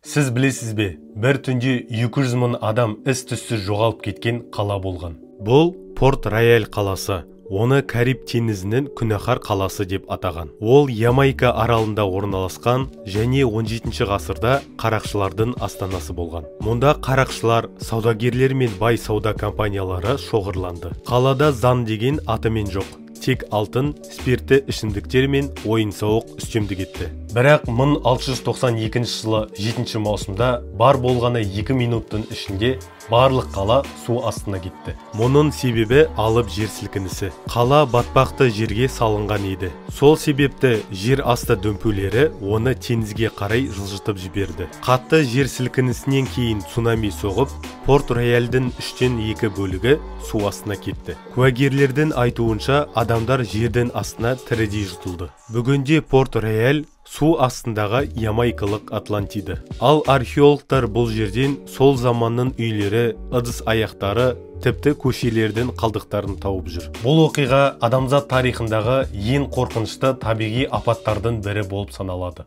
Сіз білесіз бе, бір түнде 200 мың адам із-түссіз жоғалып кеткен қала болған. Бұл Порт Рояль қаласы. Оны Кариб теңізінің күнәһар қаласы деп атаған. Ол Ямайка аралында орналасқан және 17 ғасырда қарақшылардың астанасы болған. Мұнда қарақшылар, саудагерлер мен бай сауда компаниялары шоғырланды. Қалада заң деген атымен жоқ. Тек алтын, спиртті ішімдіктер мен ойын-сауық үстемдік етті. Бірақ 1692 жылы 7 маусымда бар болғаны 2 минуттың ішінде барлық қала су астына кетті. Мұның себебі алып жер сілкінісі. Қала батпақты жерге салынған еді. Сол себепті жер асты дөмпулері оны теңізге қарай жылжытып жіберді. Қатты жер сілкінісінен кейін цунами соғып, Порт Рояльдің 2/3 бөлігі су астына кетті. Куәгерлердің айтуынша, адамдар жердің астына тірідей жұтылды. Бүгінде Порт Рояль су астындағы Ямайкалық Атлантида. Ал археологтар бұл жерден сол заманның үйлері, ыдыс аяқтары, тіпті көшелердің қалдықтарын тауып жүр. Бұл оқиға адамзат тарихындағы ең қорқынышты табиғи апаттардың бірі болып саналады.